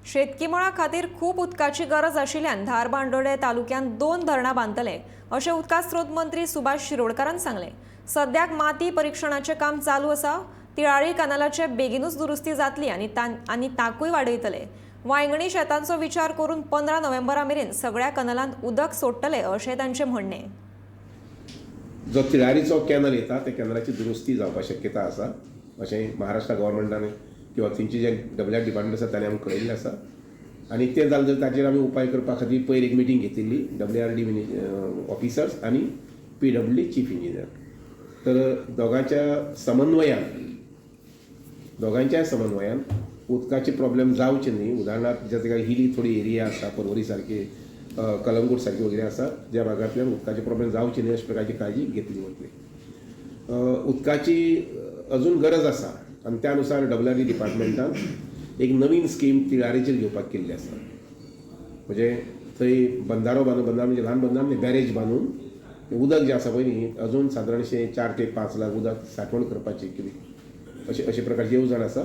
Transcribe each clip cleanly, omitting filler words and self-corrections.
शेतकी मळा खातीर खूब उदकाची गरज आशिल्ल्यान धारबांदोडें तालुक्यांत 2 धरणां बांदतले अशें उदका स्रोत मंत्री सुभाष शिरोडकारान सांगलें. सद्याक माती परिक्षणाचें काम चालू आसा. तिळारी कॅनलाचे बेगीनूच दुरुस्ती जातली आनी ताकूय वाडयतले. वांयगणी शेतांचो विचार करून 15 नोव्हेंबरा मेरेन सगळ्या कॅनलांत उदक सोडटले अशें तांचें म्हणणें. जो तिळारीचो कॅनल येता त्या कॅनलाची दुरुस्ती जावपाक शक्यता आसा अशें महाराष्ट्र गव्हर्मेंटान किंवा थंयचे जे डब्ल्यू आर डिपार्टमेंट आसा ताणें आमकां कळयल्लें आसा. आनी तें जालें जाल्यार ताचेर आमी उपाय करपा खातीर पयर एक मिटींग घेतिल्ली डब्ल्यू आर डी ऑफिसर्स आनी P W D chief engineer. तर दोगांच्या समन्वयान उदकाचे प्रॉब्लेम जावचे न्ही. उदाहरणार्थ ज्या जाग्यार हिली थोडी एरिया आसा, पर्वरी सारकी, कलंगूट सारकी वगैरे आसा, ज्या भागांतल्यान उदकाचे प्रॉब्लेम जावचे न्ही अशा प्रकारची काळजी घेतली वतली. उदकाची अजून गरज आसा आनी त्या अनुसार डब्ल्यू आर डी डिपार्टमेंटान एक नवीन स्कीम तिळारीचेर घेवपाक केल्ली आसा. म्हणजे थंय बंदारो बांदून, बंदारो म्हणजे ल्हान बंदारो न्ही, बॅरेज बांदून उदक जें आसा पळय न्ही अजून सादारणशें 4 ते 5 लाख उदक सांठवण करपाची कितें अशे अशे प्रकारची येवजण आसा.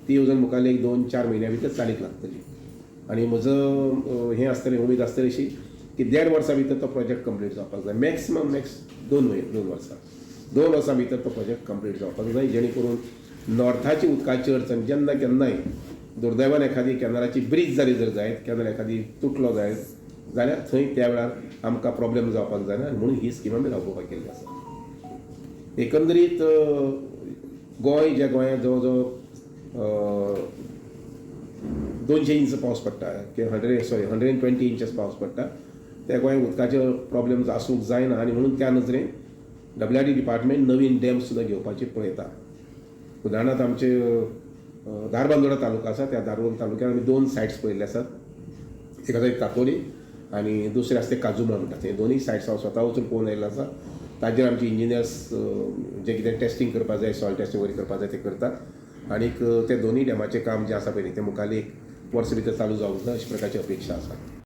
ती येवजण मुखार एक 2-4 म्हयन्या भितर चालीक लागतली. आनी म्हजो हें आसतलें, उमेद आसतली अशी की 1.5 वर्सां भितर तो प्रोजेक्ट कंप्लीट जावपाक जाय. मॅक्सिमम मॅक्स 2 वर्सां, 2 वर्सां भितर तो प्रोजेक्ट कंप्लीट जावपाक जाय, जेणे करून नॉर्थाची उदकाची अडचण जेन्ना केन्नाय दुर्दैवान एखादी कॅनलाची ब्रीज जाली जर जायत, कॅनल एखादी तुटलो जायत जाल्यार थंय त्या वेळार आमकां प्रॉब्लेम जावपाक जायना आनी म्हणून ही स्कीम आमी राबोवपाक केल्ली आसा. एकंदरीत गोंय, ज्या गोंयांत जवळ जवळ 200 इंच पावस पडटा किंवा 120 इंचेस पावस पडटा, त्या गोंयांत उदकाचे प्रॉब्लेम्स आसूंक जायना. आनी म्हणून त्या नदरेन डब्ल्यू आर डी डिपार्टमेंट नवीन डॅम सुद्दां घेवपाची पळयता. उदाहरणार्थ आमचे धारबांदोडा तालुका आसा, त्या धारबांदोडा तालुक्यान आमी 2 सायट्स पळयल्ले आसात. एक आसा एक कातोरी आनी दुसरें आसा तें काजुमा म्हणटा. ते दोनूय सायट्स हांव स्वता वचून पळोवन आयिल्लो आसा. ताजेर आमचे इंजिनियर्स जे कितें टेस्टींग करपाक जाय, सॉयल टेस्टींग वगैरे करपाक जाय ते करतात. आनीक ते दोनूय डॅमाचें काम जें आसा पळय न्ही तें मुखार 1 वर्स भितर चालू जावंक जाय अशे प्रकारची अपेक्षा आसा.